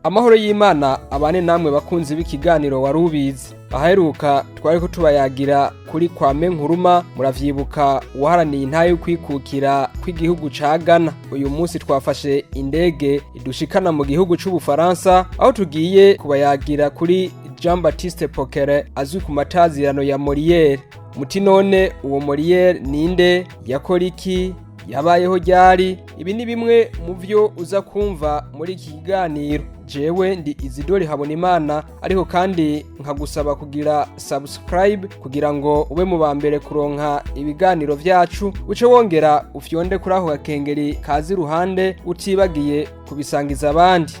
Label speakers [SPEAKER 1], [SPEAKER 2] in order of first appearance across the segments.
[SPEAKER 1] Amahoro y'Imana abane namwe bakunzi b'ikiganiro Wari Ubizi. Aheruka twari ko tubayagira kuri Kwame Nkuruma, muravyibuka, uwaharaniye intahe yo kwikukira kw'igihugu ca Ghana. Uyu munsi twafashe indege idushikana mu gihugu c'Ubufaransa, aho tugiye kubayagira kuri Jean Baptiste Poquelin, azwi ku matazirano ya Molière. Muti none uwo Molière ninde? Yakora iki? Yabayeho ryari? Ibi ni bimwe mu vyo uza kumva muri iki kiganiro. Jewe ndi Izidori Habonimana, ariko kandi nkagusaba kugira subscribe kugira ngo ube mu ba mbere kuronka ibiganiro vyacu, uce wongera ufyonde kuri ako gakengeri kaza iruhande, utibagiye kubisangiza abandi.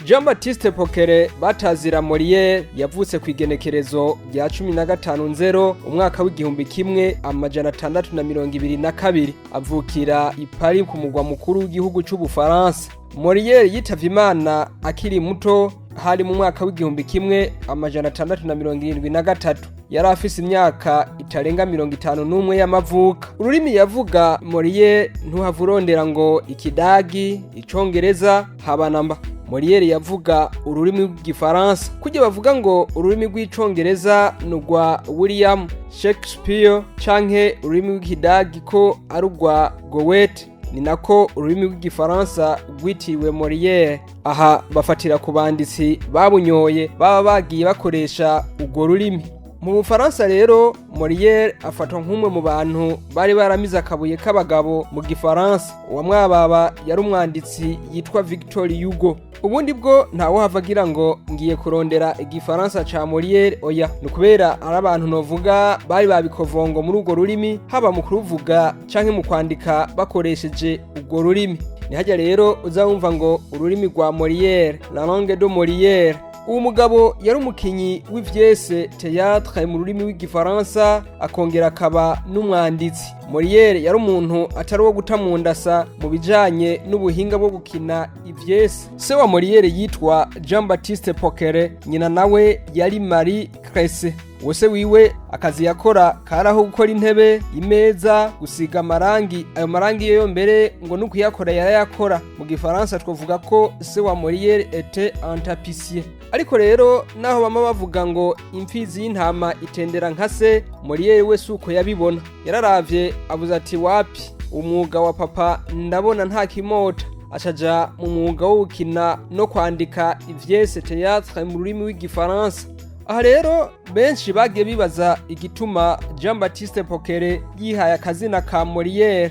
[SPEAKER 1] Jean Baptiste Poquelin batazira Molière yavutse ku igenekerezo rya 15 nzero umwaka w'1622, avukira i Paris ku mugwa mukuru w'igihugu c'Ubufaransa. Molière yitavye Imana akiri muto, hari mu mwaka w'1673. Yari afise imyaka itarenga 51 y'amavuka. Ururimi yavuga Molière, ntuhava urondera ngo ikidagi, icongereza, haba namba. Molière yavuga ururimi rw'igifaransa. Kurya bavuga ngo ururimi rw'icongereza ni urwa William Shakespeare canke ururimi rw'ikidagi ko ari urwa Goethe, ni nako ururimi rw'igifaransa rwitiriwe Molière. Aha bafatira ku banditsi babunyoye baba bagiye bakoresha urwo rurimi. Mu Bufaransa rero, Molière afatwa nk'umwe mu bantu bari baramize akabuye k'abagabo mu gifaransa. Uwamwababa yari umwanditsi yitwa Victor Hugo. Ubundi bwo ntawe agira ngo ngiye kurondera igifaransa ca Molière, oya, ni ukubera ari abantu novuga bari babikovongo muri urwo rurimi, haba mu kuruvuga canke mu kwandika bakoresheje urwo rurimi. Nihajya rero uza wumva ngo ururimi rwa Molière, la langue de Molière. Uwo mugabo yari umukinyi w'ivyese, théâtre mu rurimi rw'igifaransa, akongera akaba n'umwanditsi. Molière yari umuntu atari uwo guta mu ndasa mu bijanye n'ubuhinga bwo gukina ivyese. Se wa Molière yitwa Jean Baptiste Poquelin, nyina nawe yari Marie Cresse. Uwo se wiwe akazi yakora kari aho gukora intebe, imeza, gusiga amarangi. Ayo marangi yo mbere ngo n'ukuyakora yarayakora. Mu gifaransa twavuga ko se wa Molière était un tapissier. Ariko rero naho bama bavuga ngo imfizi y'intama itendera nka se, Molière we suko yabibona. Yararavye avuze ati: "Wapi, umwuga wa papa ndabona nta kimota." Acaja mu mwuga wo gukina no kwandika ivyese, théâtre mu rurimi rw'igifaransa. Aha rero benshi bagiye bibaza igituma Jean Baptiste Poquelin yihaye akazina ka Molière.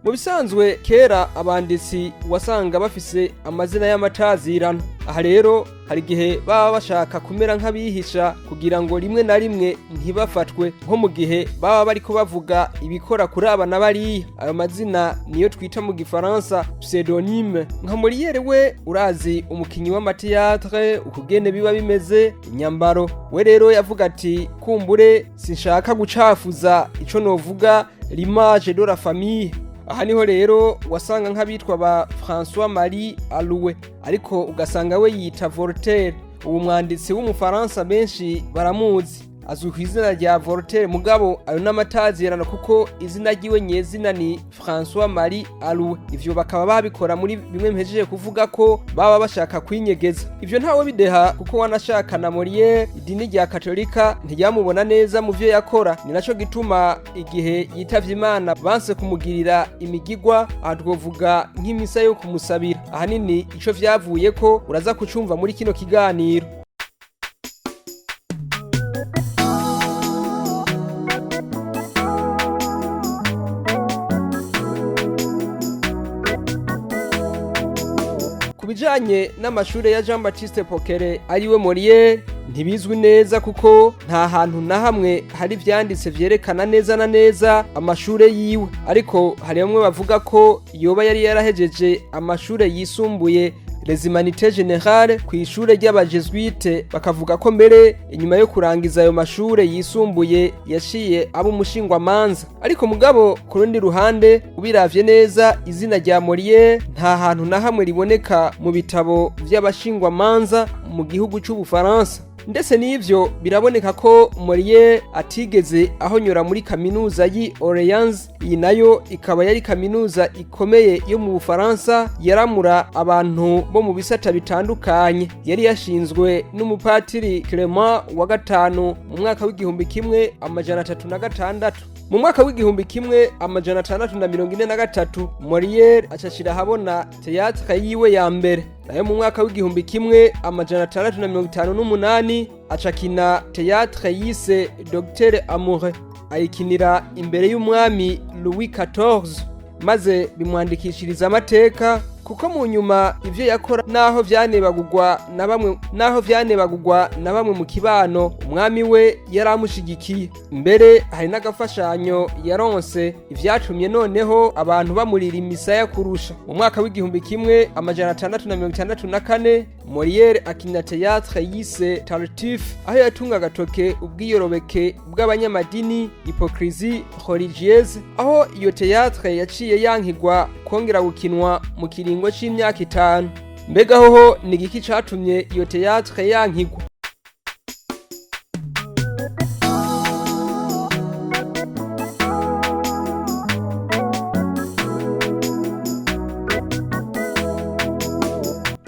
[SPEAKER 1] Mu bisanzwe kera abanditsi wasanga bafise amazina y'amatazirano. Aha rero hari igihe baba bashaka kumera nk'abihisha kugira ngo rimwe na rimwe ntibafatwe, nko mu gihe baba bariko bavuga ibikora kuri aba na bariya. Ayo mazina niyo twita mu gifaransa pseudonyme. Nka Molière we, urazi umukinyi w'ama théâtre ukugene biba bimeze, inyambaro. We rero yavuga ati: "Kumbure sinshaka gucafuza ico novuga l'image de la famille." Aha niho rero wasanga nk'abitwa ba François Marie Arouet, ariko ugasanga we yita Voltaire. Uwo mwanditsi w'umufaransa benshi baramuzi, azwi ku izina rya Voltaire, mugabo ayo n'amatazirano kuko izina ryiwe nyezina ni François Marie Arouet. Ivyo bakaba babikora muri bimwe mpejeje kuvuga ko baba bashaka kwinyegeza. Ivyo ntawe bideha, kuko wanashaka na Molière idini rya Katolika ntiryamubona neza mu vyo yakora. Ni naco gituma igihe yitavye Imana banse kumugirira imigigwa, aha twovuga nk'imisa yo kumusabira. Ahanini ico vyavuye ko uraza kucumva muri kino kiganiro. Ku bijanye n'amashure ya Jean Baptiste Poquelin ariwe Molière, ntibizwi neza, kuko nta hantu na hamwe hari ivyanditse vyerekana neza na neza amashure yiwe. Ariko hari bamwe bavuga ko yoba yari yarahejeje amashure yisumbuye Les Humanités Générales kw'ishure ry'abajesuite. Bakavuga ko mbere inyuma yo kurangiza ayo mashure yisumbuye yaciye aba umushingwamanza. Ariko mugabo ku rundi ruhande, ubiravye neza, izina rya Molière nta hantu na hamwe riboneka mu bitabo vy'abashingwamanza mu gihugu c'Ubufaransa. Ndetse n'ivyo, biraboneka ko Molière atigeze ahonyora muri kaminuza y'i Orléans. Iyi nayo ikaba yari kaminuza ikomeye yo mu Bufaransa, yaramura abantu bo mu bisata bitandukanye. Yari yashinzwe n'umupatiri Clement wa gatanu mu mwaka w'1306. Mu mwaka w'1643, Molière acashira ahabona théâtre yiwe ya mbere. Nayo mu mwaka w'1658 acakina théâtre yise Docteur Amoureux, ayikinira imbere y'umwami Louis XIV, maze bimwandikishiriza amateka, kuko mu nyuma ivyo yakora naho vyanebagurwa na bamwe mu kibano, umwami we yari amushigikiye. Mbere hari n'agafashanyo yaronse, ivyatumye noneho abantu bamurira imisaya kurusha. Mu mwaka w'1664, Molière akina théâtre yise Tartuffe, aho yatunga agatoke ubwiyorobeke bw'abanyamadini, hypocrisie religieuse, aho iyo théâtre yaciye yankigwa kongera gukinwa mu kiringo c'imyaka 5. Mbega hoho ni igiki catumye iyo théâtre yankigwa?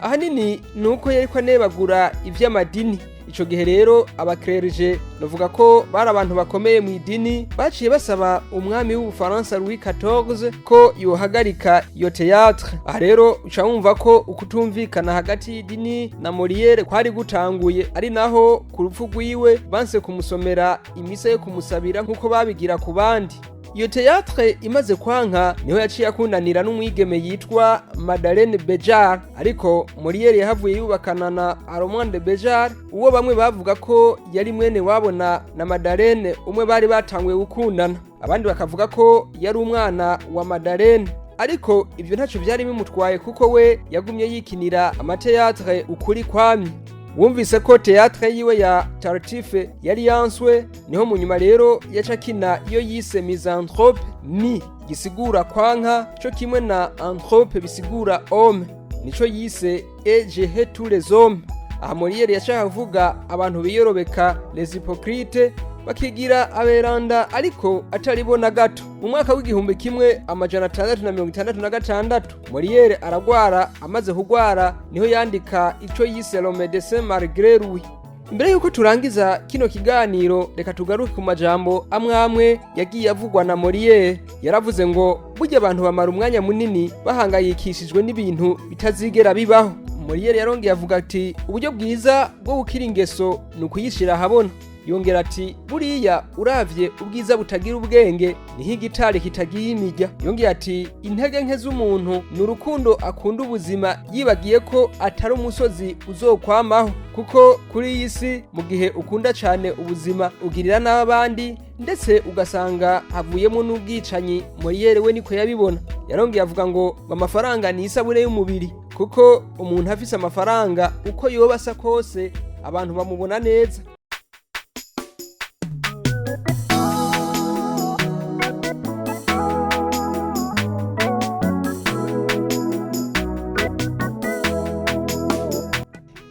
[SPEAKER 1] Ahanini ni uko yariko anebagura ivy'amadini. Ico gihe rero abakererije, novuga ko bari abantu bakomeye mu idini, baciye basaba umwami w'Ubufaransa Louis XIV ko yohagarika iyo théâtre. Aha rero uca wumva ko ukutumvikana hagati y'idini na Molière kwari gutanguye, ari naho ku rupfu rwiwe banse kumusomera imisa yo kumusabira nk'uko babigira ku bandi. Iyo théâtre imaze kwanka, niho yaciye akundanira n'umwigeme yitwa Madeleine Béjart. Ariko Molière yahavuye yubakana na Armande Béjart, uwo bamwe bavuga ko yari mwene wabo na Madeleine umwe bari batanguye gukundana, abandi bakavuga ko yari umwana wa Madeleine. Ariko ivyo ntaco vyari bimutwaye, kuko we yagumye yikinira amathéâtre ukuri kwamye. Wumvise ko théâtre yiwe ya Tartuffe yari yanswe, niho mu nyuma rero yaca akina iyo yise Misanthrope, mi gisigura kwanka co kimwe na anthrope bisigura homme, nico yise Et je hais tous les hommes. Aha Molière yashaka kuvuga abantu biyorobeka, les hypocrites, bakigira aberanda ariko atari bo na gato. Mu mwaka w'1666, Molière aragwara. Amaze kugwara niho yandika ico yise Le Médecin malgré lui. Imbere yuko turangiza kino kiganiro, reka tugaruke ku majambo amwe amwe yagiye avugwa na Molière. Yaravuze ngo burya abantu bamara umwanya munini bahangayikishijwe n'ibintu bitazigera bibaho. Molière yarongeye avuga ati uburyo bwiza bwo gukira ingeso ni ukuyishira ahabona. Yongera ati buriya uravye ubwiza butagira ubwenge ni nk'igitari kitagira imirya. Yongeye ati intege nke z'umuntu ni urukundo akunda ubuzima, yibagiye ko atari umusozi uzokwamaho, kuko kuri iyi si mu gihe ukunda cane ubuzima ugirira n'abandi, ndetse ugasanga havuyemo n'ubwicanyi. Molière we niko yabibona. Yarongeye avuga ngo amafaranga ni isabune y'umubiri, kuko umuntu afise amafaranga uko yoba asa kose abantu bamubona neza.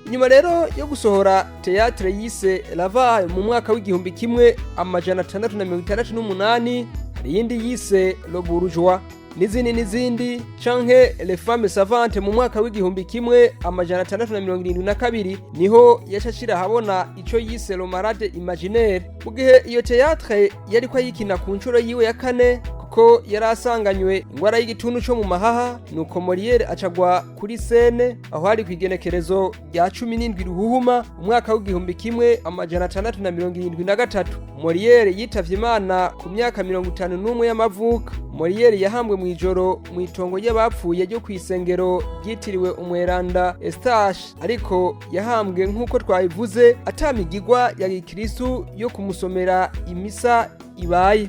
[SPEAKER 1] Inyuma rero yo gusohora théâtre yise L'Avare mu mwaka w'1668, hari iyindi yise Le Bourgeois n'izindi n'izindi, canke Les Femmes Savantes mu mwaka w'1672, niho yaca ashira ahabona ico yise Le Malade Imaginaire. Mu gihe iyo théâtre yariko ayikina ku nshuro yiwe ya kane, kuko yari asanganywe ingwara y'igituntu co mu mahaha, nuko Molière acagwa kuri scène. Aho hari kw'igenekerezo rya 17 Ruhuhuma umwaka w'1673. Molière yitavye Imana ku myaka 51 y'amavuko. Molière yahambwe mw'ijoro mw'itongo ry'abapfuye ryo kw'isengero ryitiriwe umweranda Eustache, ariko yahambwe nk'uko twabivuze atamigigwa ya gikristu yo kumusomera imisa ibaye.